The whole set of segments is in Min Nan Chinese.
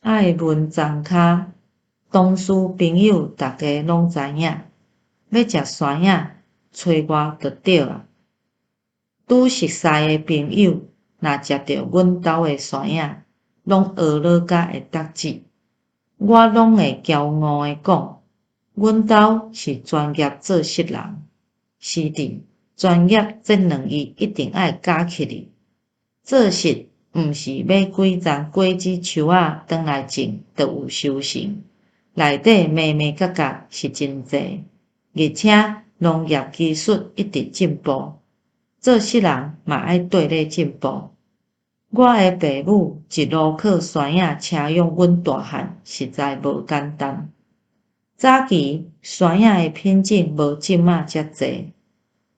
愛文鬃跤，同事朋友逐家攏知影，欲食山仔，揣我就對矣。拄熟似的朋友，若食著阮兜的山仔，攏呵咾甲會得止。我攏會驕傲的講，阮兜是專業做穡人。是的，專業這兩字一定愛加起來。做穡毋是買幾叢果子樹仔轉來種就有收成，內底眉眉角角是真濟，而且農業技術一直進步，做穡人嘛愛綴咧進步。我的爸母一路靠山仔車養阮大漢，實在無簡單。早期山仔的品種無這馬遮濟，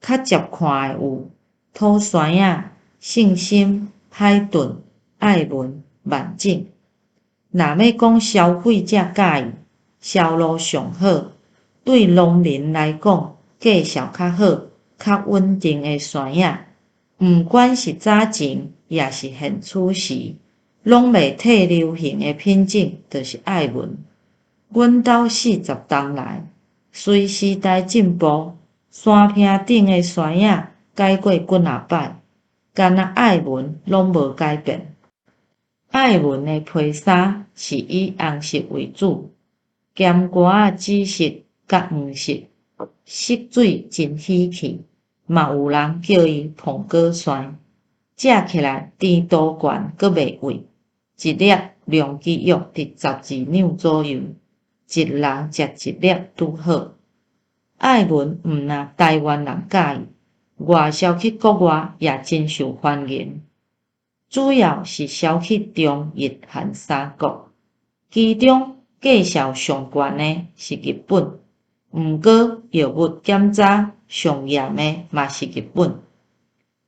較捷看的有土山仔、信心、海頓、愛文、萬景。若欲講消費者佮意、銷路上好，對農民來講價數較好、較穩定的山仔，毋管是早前抑是現此時，攏袂退流行的品種，就是愛文。阮兜40冬來，隨時代進步，山坪頂的山仔改過幾若擺，干焦愛文攏無改變。愛文的皮衫是以紅色為主，兼寡仔紫色佮黃色，色水真喜氣，嘛有人叫伊蘋果山。食起來甜度懸閣袂畏，一粒量其約佇12兩左右，一人食一粒拄好。愛文毋若台灣人佮意，外銷去國外也真受歡迎。主要是銷去中、日、韓三國，其中價數上懸的是日本，毋過藥物檢查上嚴的嘛是日本，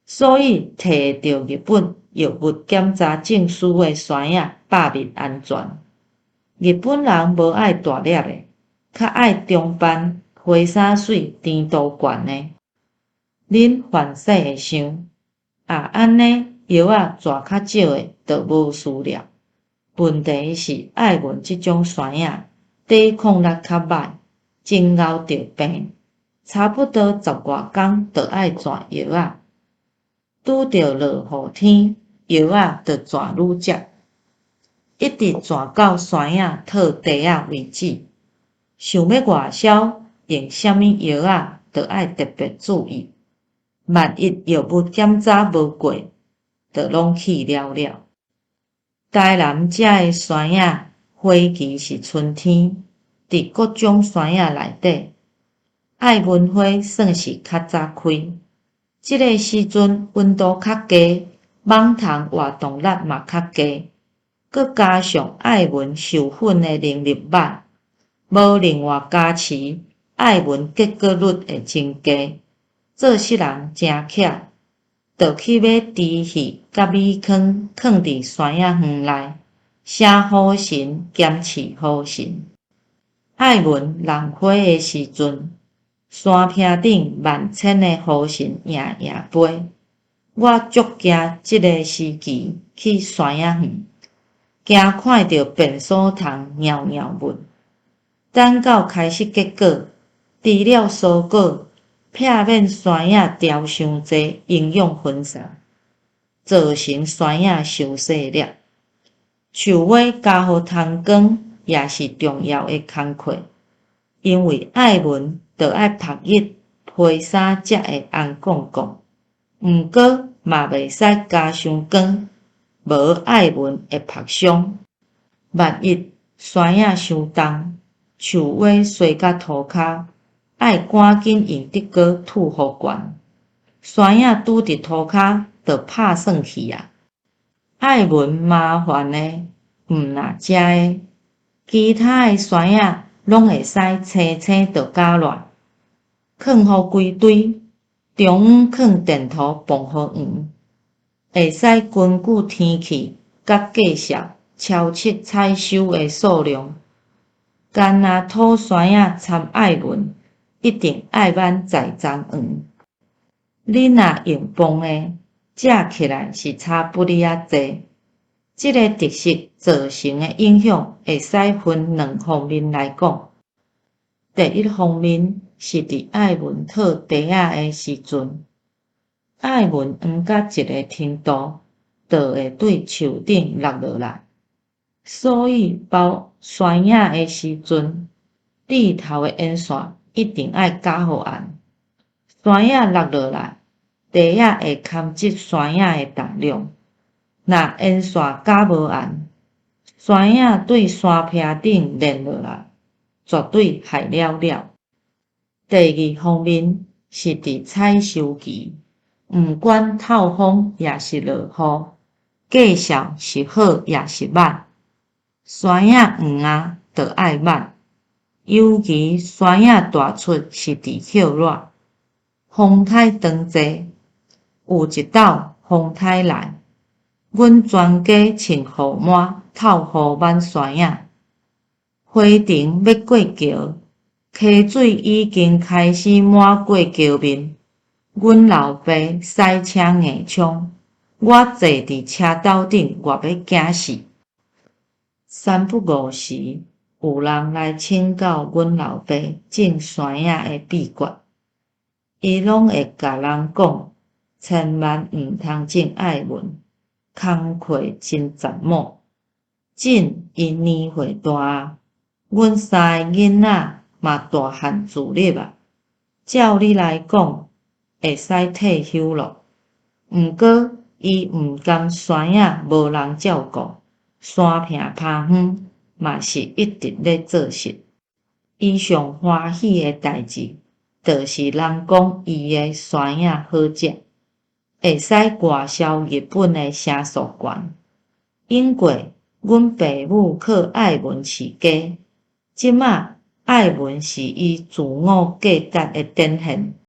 所以提著日本藥物檢查證書的山仔百密安全。日本人無愛大粒的，較愛中範、皮衫媠、甜度懸的。恁凡勢會想，啊按呢藥仔蛇較少的就無事了。問題是愛文這種山仔抵抗力較䆀，真𠢕著病，差不多十外工就愛轉藥仔。拄著落雨天，藥仔就轉愈捷，一直轉到山仔套袋仔為止。想欲外銷，用啥物藥仔，就愛特別注意。萬一藥物檢查無過，就攏去了了。台南遮的山仔花期是春天，佇各種山仔內底，愛文花算是較早開。這个時陣溫度較低，蠓蟲活動力嘛較低，閣加上愛文授粉的能力䆀，無另外加持，愛文結果率會真低。做穡人誠巧，就去買豬血佮米糠囥佇山仔園內，寫雨神兼飼雨神。愛文弄花的時陣，山坪頂萬千的雨神營營飛，我足驚這个時期去山仔園，驚看著便所蟲蟯蟯問。等到開始結果，除了蔬果，避免山仔掉傷濟營養分散，造成山仔傷細粒。樹尾加予通光也是重要的工課，因為愛文著愛曝日，皮衫才會紅絳絳。毋過嘛袂使加傷光，無愛文會曝傷。萬一山仔傷重，樹尾衰甲塗跤，愛趕緊用竹篙吐予懸。山仔拄佇塗跤，就拍算去矣。愛文麻煩的毋若遮个，其他的山仔攏會使青青就絞落，囥予規堆，中央囥電塗磅予黃，會使根據天氣佮計數超測採收的數量。干焦土山仔摻愛文，一定愛挽在鬃黃。你若用磅的，食起來是差不離仔濟。這个特色造成的影響會使分兩方面來講。第一方面是佇愛文套袋仔的時陣，愛文黃到一个程度，就會對樹頂落落來，所以包山影的時陣，蒂頭的煙線一定愛絞予絚。山影落落來，袋仔會牽織山影的重量。若煙線絞無絚，山影對山壁頂連落來，絕對害了了。第二方面是佇採收期，毋管透風抑是落雨，果效是好抑是䆀，山影黃啊，就愛挽。尤其山影大出是佇葉熱，風颱當濟，有一晝風颱來，阮全家穿雨帽透雨挽山影。花藤欲過橋，溪水已經開始滿過橋面。阮老爸駛車硬衝，我坐佇車斗頂熱欲驚死。三不五時，有人來請教阮老爸種山影的秘訣，伊攏會共人講：千萬毋通種愛文，工課真雜某。種伊年歲大啊，阮三个囡仔嘛大漢自立啊，照理來講會使退休囉。毋過伊毋甘山影無人照顧，山坪拋荒嘛是一直咧做實。伊上歡喜的代誌，就是人講伊的山影好食，會使外銷日本的成數懸。永過阮爸母靠愛文飼家，這馬愛文是伊自我價值的展現。